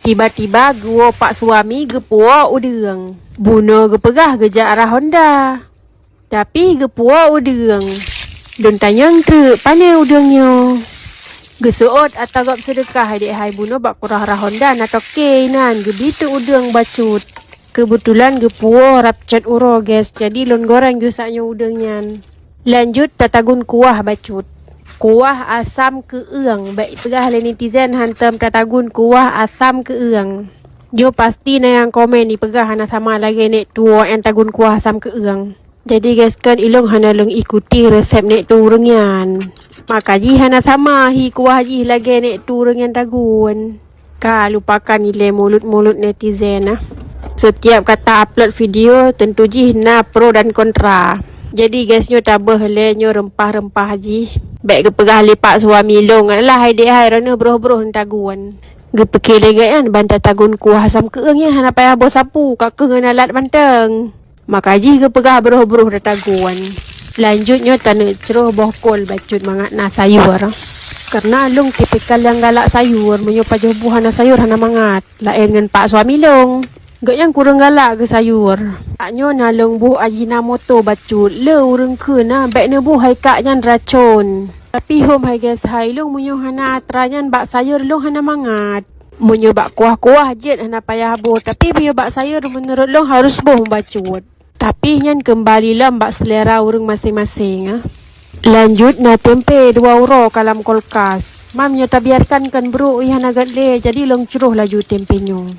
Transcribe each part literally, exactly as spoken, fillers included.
Tiba-tiba geuwoe pak suami geupuwoe udeueng. Bunoe geupeugah geujak rah honda. Tapi geupuwoe udeueng. Lôn tanyong treuk, pane udeueng nyoe? Geuseuôt ata gob seudeukah, hai dek hai, bunoe bak kurah rah honda na toke inan, geubri teuk udeueng bacut. Keubeutulan geupuwoe rab cot uroe, guys, jadi lôn goreng ju saát nyoe udeueng nyan. Lanjut tatagun kuah bacut. Kuah asam keueueng, bèk peugah lé netizen hantom tatagun kuah asam keueueng. Nyoe pasti na nyang komen ipeugah hana sama lagèe nèk tuwoe nyang tagun kuah asam keueueng. Jadi guys, kan ilong hana lôn ikuti resep nèk tuwoe ureueng nyan. Maka jih hana sama hi kuah jih lagèe nèk tuwoe ureueng nyan tagun. Ka lupakan ilèe mulut-mulut netizen ah. Setiap ka ta-upload video, tentu jih na pro dan kontra. Jadi guys, nyoe tabeuh lé nyoe reumpah-reumpah jih. Bèk geupeugah lé pak suami lôn, alah hai dek hai, droeneuh broh-broh tagun. Geupike lé geuh nyan ban tatagun kuah asam keueueng nyan hana payah boh sapu, ka keuh ngon alat mantong. Maka jih geupeugah broh-broh tatagun. Lanjut nyoe taneuk croh boh kol bacut mangat na sayur. Karena lôn tipikal nyang galak sayur, meunyoe pajoh boh hana sayur hana mangat. Laén ngon pak suami lôn. Gobnyan kureueng galak keu sayur. Nyoe na lôn boh Ajinomoto bacut. Le ureueng kheun na bèk neuboh hai kak nyan racon. Tapi hom hai guys hai, lôn meunyoe hana atra nyan bak sayur lôn hana mangat. Meunyoe bak kuah-kuah jeuet hana payah boh, tapi meunyoe bak sayur meunurot lôn harus boh bacut. Tapi nyan keumbali lom bak seulera ureueng maséng-maséng ah. Lanjut na tempe dua uroe ka lam kulkas. Man nyoe tabiarkan kon brôk, hana gèt lé, jadi lôn croh laju tempe nyoe.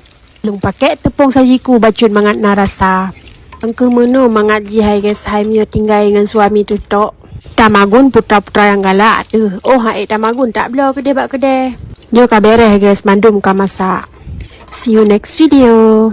Lôn pakèk teupông sajiku bacut mangat na rasa. Eungkeuh meunoe mangat jih hai guys hai, meunyoe tinggai ngon suami teuh tok. Tamagun putra-putra nyang galak teuh. Oh hai tamagun tak bloe keudeh bak keudeh. Nyoe ka bèrèh guys, mandum ka masak. See you next video.